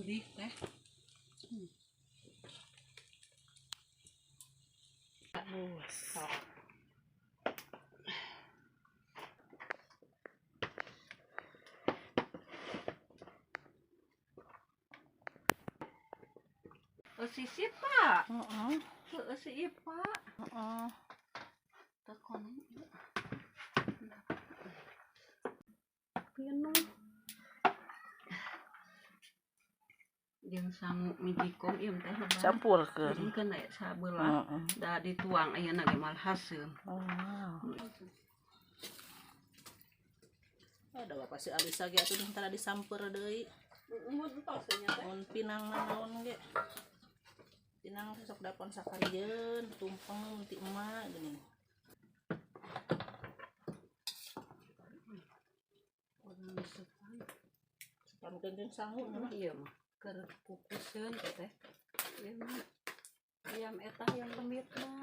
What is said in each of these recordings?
Gurih teh. Bus. Oh, si Sipa. Heeh. Heeh, si Ipa. Heeh. Tekon. Pinuh. Jeung sangu mijikom ieu teh lebar. Campurkeun. Keun aya sabelah. Heeh. Da dituang ayeuna ge malah haseum. Oh. Ada bapak si Alisa ge atuh tara disamper deui. Mun entos nya teh. Mun pinang naon ge. Pinang teh sok dapon sakarieun, tumpeng ti emak geuning. Sepan jeung sangu mah. Iya mah keur kukuseun teh. Ieu mah ayam eta ayam lembitna.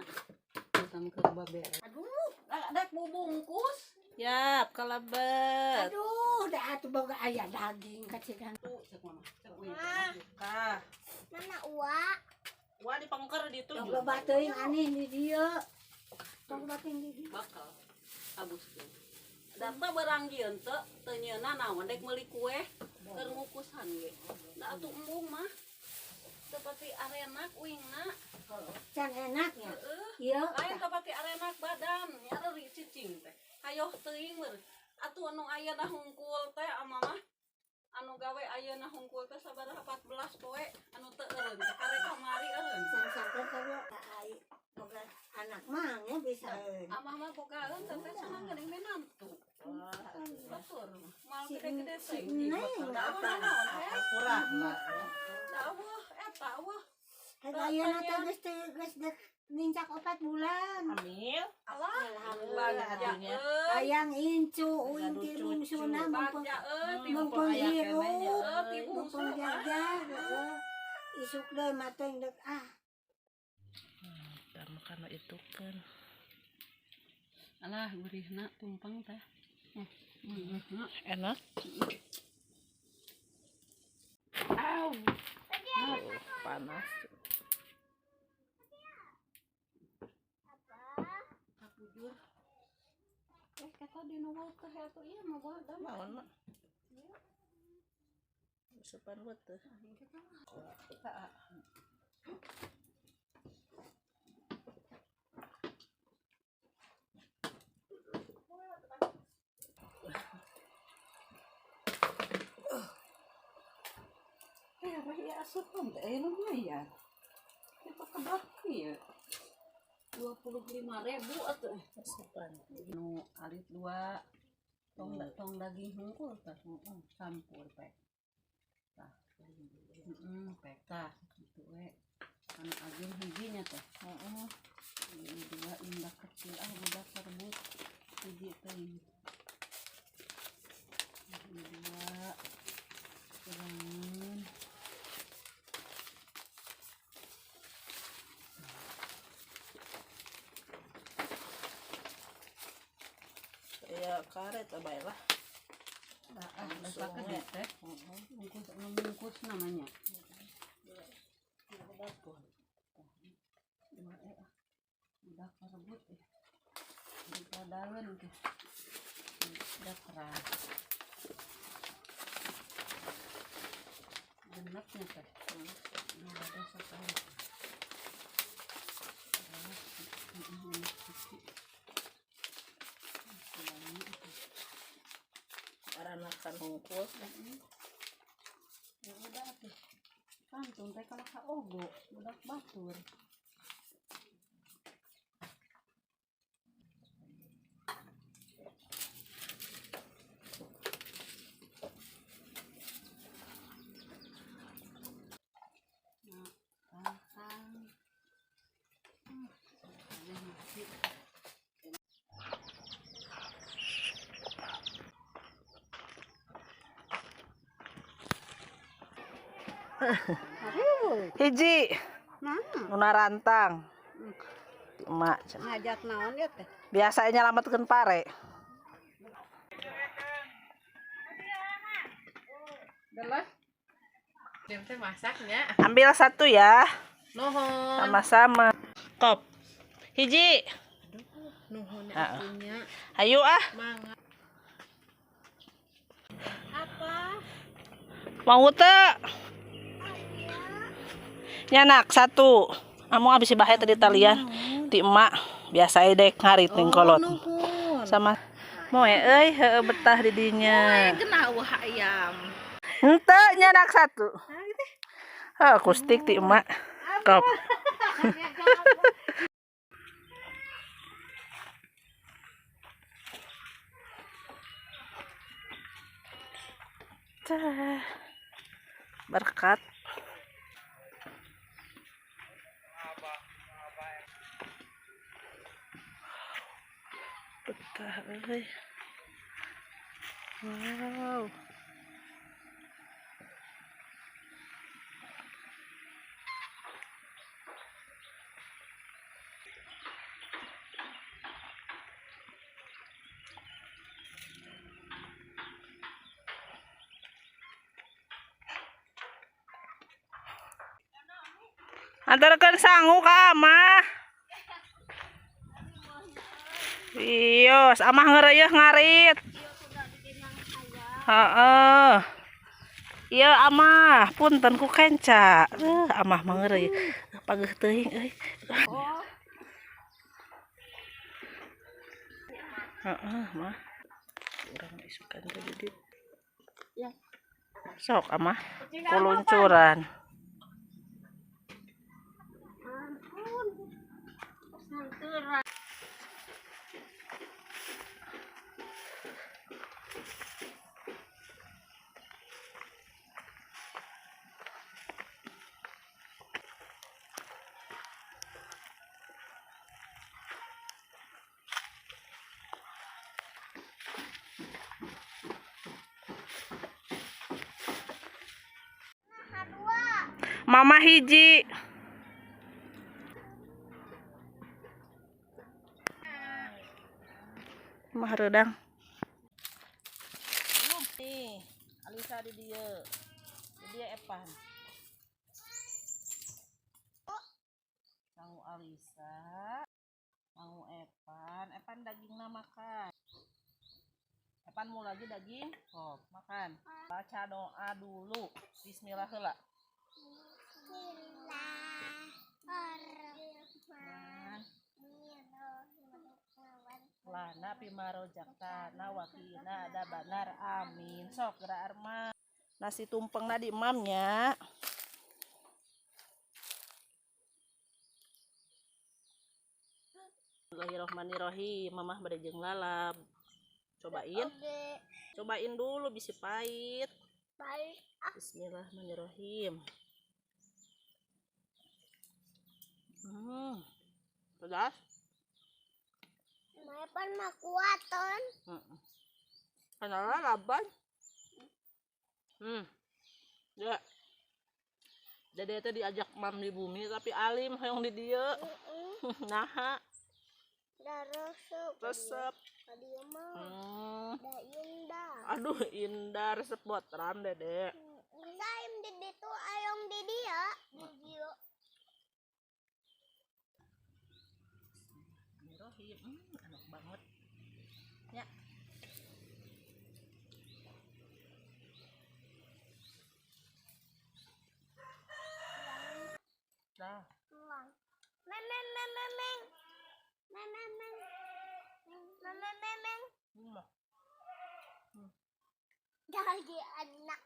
Utam keur babere. Aduh, dek bubungkus. Yap, kalebet. Aduh, dah atuh boga aya daging kacikan. Tuh, cek mama. Cek uing teh. Kah. Mana uwa? Wah dipengker ditu. Tong loba teuing aneh di dieu. Tong loba teuing di dieu. Bakal abuskeun. Data barang gieun teu teu nyeuna naon dek meuli kue keur ngukusan ge. Da atuh embung mah. Seperti arenak uingna. Can enaknya. Heeh. Ieu Lain seperti arenak badan nyareri cicing teh. Hayoh teuing meur. Atuh anu ayeuna hungkul teh ama mah anu gawe ayeuna hungkul teh sabaraha 14 poe anu teu eureun teh karek kamari eureun. sampai kalau ai boga anak mah nya bisa. Amah mah bogaeun teh teh cenah geuning menantu. Batur moal Si gede-gede si teh. Neng. Da eueuh naon teh? Kurang lah. Da eueuh eta eueuh. Kan ayeuna teh geus teu geus dek nincak 4 bulan. Hamil. Alah, Alhamdulillah. bagja Aduhnya. euy. Hayang incu uing Gaduh ti cucu. bungsuna mumpung Bagja euy ti mumpung aya hirup. keneh nya. Euy ti bungsu Mumpung ah. jaga heeh. Isuk deui mah teh dek ah. Dan makan itu kan. Alah gurihna tumpeng teh. Gurihna. Enak. Au. Oh, panas. Kapujur. Eh kata di nu teh atuh ieu mah bodas. Naon mah? Sepan teh. Eh, ya asupan teh lumayan. Kita kedok ieu. 25.000 atuh. Sepan. Nu alit dua tong tong daging hungkul teh, heeh, campur teh. Tah. Heeh, pek tah kitu we. Anu ageung hijinya teh. Heeh. Ini dua indah kecil ah budak rebut hiji teh. Ini dua kurangan. Ya karet abai lah. Ah, ah, pakai teh. Bungkus, bungkus namanya. Dua ah. Udah rebut ya. Udah daun ke. Udah keras. Genapnya teh. Ini ada sekali. Keras. Aranakan hungkul. Ya udah tuh. Kantun teh kalau ka ogo, budak batur. Nah, kantang. Ada nasi. Hiji. Nah, Nu rantang. Emak. ngajak naon ya teh? Biasanya nyelametkeun pare. Gelas. Jam teh masaknya. Ambil satu ya. Nuhun. Sama-sama. Kop. Hiji. Nuhun Heeh. atunya. Ayo ah. Mangga. Apa? Mau teu? Nyanak satu. Amu abis bahe tadi talian ti emak biasa dek ngarit ning kolot. Nuhun. Sama moe euy heueuh betah di dinya. Kena wah ayam. Henteu nyanak satu. Heuh akustik ti emak. Kop. Tah. Berkat. Betah euy. Wow. Antarkan sangu ka amah. Iya, amah ngereyeuh ngarit. Heeh. Iya amah, punten ku kenca. Amah mah ngereyeuh. Pageuh teuing euy. Heeh, mah. Urang isukan teh di dieu. Sok amah, kuluncuran. Mama hiji. Mah redang. Nih, Alisa di dieu. Di dieu Epan. Mau Alisa, mau Epan, Epan dagingna makan. Epan mau lagi daging? Oh, makan. Baca doa dulu. Bismillah heula. Lana pimaro jaktana wakina ada banar amin. Sok gerak arma. Nasi tumpeng na di emamnya. Bismillahirrahmanirrahim. Mamah bade jeung lalab. Cobain. Cobain dulu bisi pahit. Bismillahirrahmanirrahim. Pedas. Mapan mah kuaton. Kenapa laban? Ya. Dede teh diajak mam di bumi tapi alim hoyong di dieu. Naha, Da resep. resep. Tadi mah da indah. Aduh, indah resep botram Dede. Saim di ditu ayong di dia. Di dieu. Bismillahirrahmanirrahim. Enak banget. Ya. Dah. Tuang. Meng meng meng meng meng. Meng meng meng. Meng meng meng meng. Lagi enak.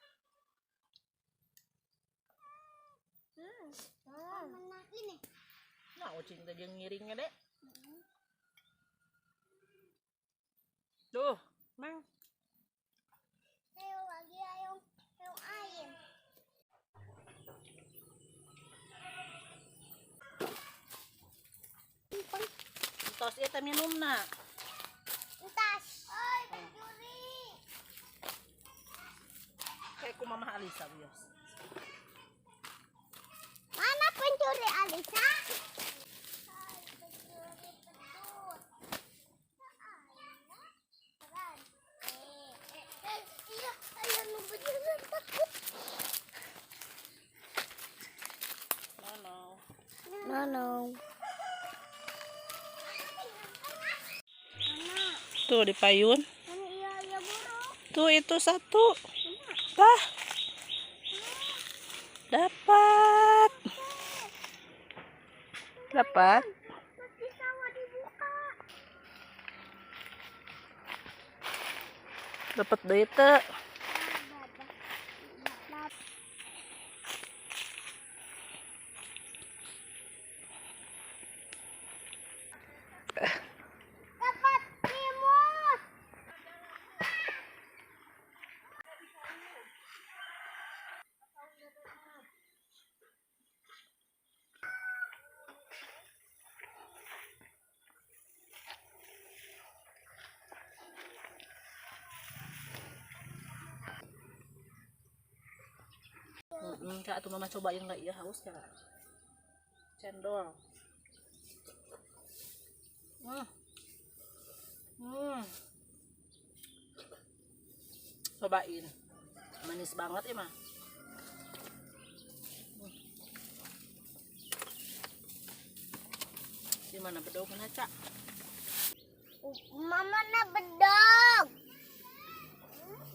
Mana ini? Nah, ucing teh jeung ngiringnya, Dek. Tuh, Mang. Ayo lagi ayo ayo ayam. Tos ieu teh minumna. Entas. Oi, pencuri. Kayak ku Mama Alisa wios. Mana pencuri Alisa? Oi, pencuri pedut. Iya, ayo nu beneran takut. Mana? Tuh di payun. Mana iya iya buruk. Tuh itu satu. Tah. Dapat. Dapat. Masih sawah dibuka. Dapat deui teu? Dapat timus. Kak, tuh mama cobain nggak ya, haus ya. Cendol. Hmm. Hmm. Cobain. Manis banget ya, mah. Di mana bedog mana, Cak? Mama na bedog.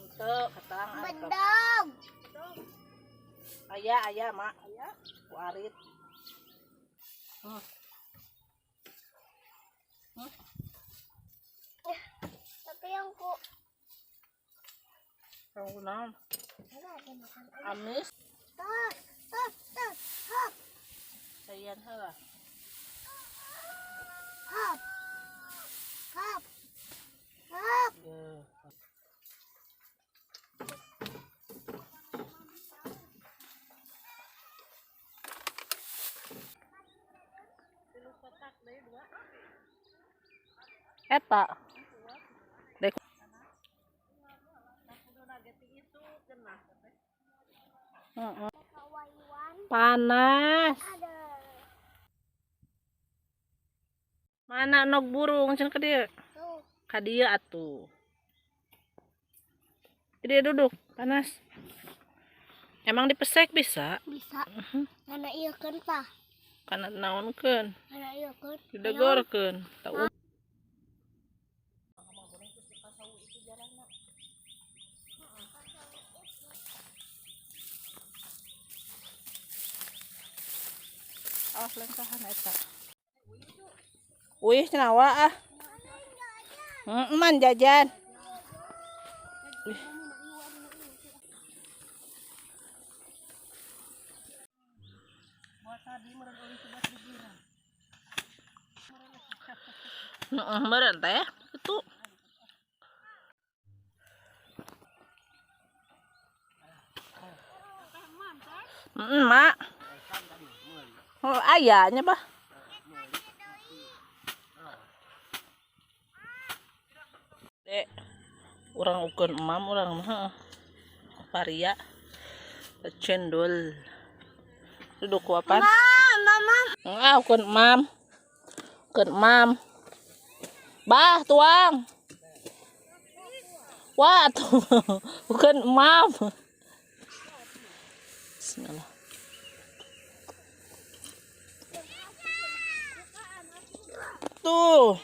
Ente, ketang. Bedog. Aya, aya, Mak. Aya. Ku arit. Hmm. Hmm. Tapi yang ku Tahu naon? enggak ada makan. Amis. Tos, tos, tos, hop, Sayan heula. Hop, hop, hop. Ye. Eta. Dek. Heeh. Kawaiwan Panas. ada. Mana nok burung cenah ka dieu? Tuh, Ka dieu atuh. Dia duduk, panas. Emang dipesek bisa? Bisa. Karena iya kan, Pak. Kana naonkeun? Karena iya kan. Didegorkeun. Teu. Awas lengkahan eta. Wih, cenah wa ah. Heeh, man jajan. Wih. Heeh, meureun teh. Itu. Heeh, Mak. Oh, ayahnya, Bah. Dek, urang ukeun emam urang mah heeh. Paria. Cendol. Duduk ku apaan? Mama, Ah, ukeun emam. Ukeun emam. Bah, tuang. Wah, tuh. Ukeun emam. Bismillah. Tuh.